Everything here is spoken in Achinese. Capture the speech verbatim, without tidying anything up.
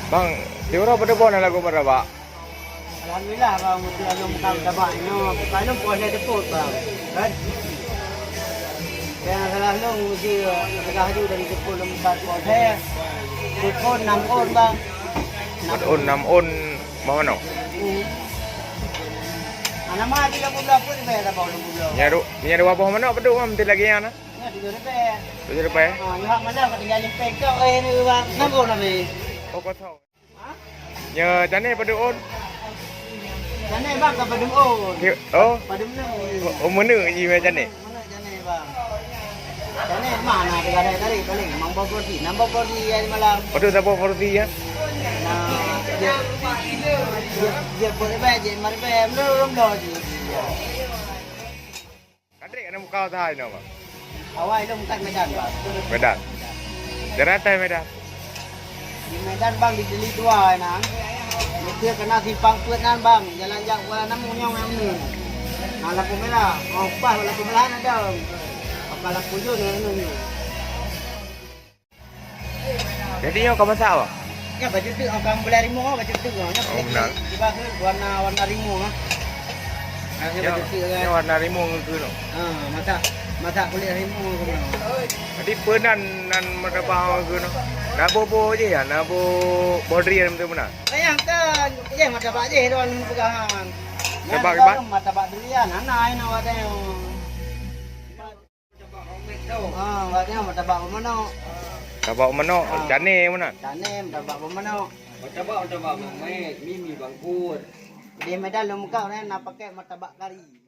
Bang, siuroe padub boh na lagu martabak? Alhamdulillah, bang, beutôi lôn buka martabak nyoe. Buka lôn poh lhèe seupôt, bang. Kan? Nyang salah lôn meusti peugah laju dari seupôt lôn buka poh lhèe. Seupôt nam ôn, bang. Empat ôn, nam ôn, bang manoe? Hmm. Anak mah di lôn peubloe pun bayar tabang lôn peubloe. Nya du-, nya dua boh manoe padub, bang, meusti lagèe nyan na? Nya tujoh ribèe. Tujoh ribèe? Ha, nyoe hak malam ka tinggai limpéh keu, eh, ni, bang. Nam ôn habéh. Oh, kosong. Nyoe jannèe padub ôn? Jannèe, bang, ka padub ôn. Nyoe, oh. Padub nyoe. Oh, oh, meuneuk jih mè jannèe? Meuneuk jannèe, bang. Jannèe mana teugadai tadi paling enam boh porsi, enam boh porsi ya malam. Padub saboh porsi ya? Nah, dia, dia, dia boleh bayar je, mari bayar, belum, belum, belum je. Kadek na muka usaha inoe, bang? Awai lôn kat Medan, bang. Medan. Daerah atas Medan. Di Medan, bang, di Deli Dua nan. Meusti keunan simpang peuet nan, bang. Jalan jak Kuala Namu nyang na. Nah, lampu merah. Oh, pas lampu merah na dong. Apa lampu hijau na. Jadi nyoe ka masak, bang? Nyan baju teuk, orang ka meubelai rimueng, baju teuk. Nyan oh, beunang. Tiba tu warna, warna rimueng, ah. Nyan baju teuk, kan? Nyoe warna rimueng keunoe. Ha, masak, masak kulit rimueng keunoe. Jadi peue nan, nan martabak keunoe? Na boh-boh jih ya, na boh, boh durian beutôi meunan? Bayangkan, jih martabak jih, droen peugah han. Martabak kiban? Martabak durian, hana, hana watèe. Ha, awak tengok martabak beumanok. Martabak beumanok, ha. Cane meunan. Cane martabak beumanok. Martabak, martabak beumanok, mi, mi bangkut. Di Medan lôn muka orang na pakai martabak kari.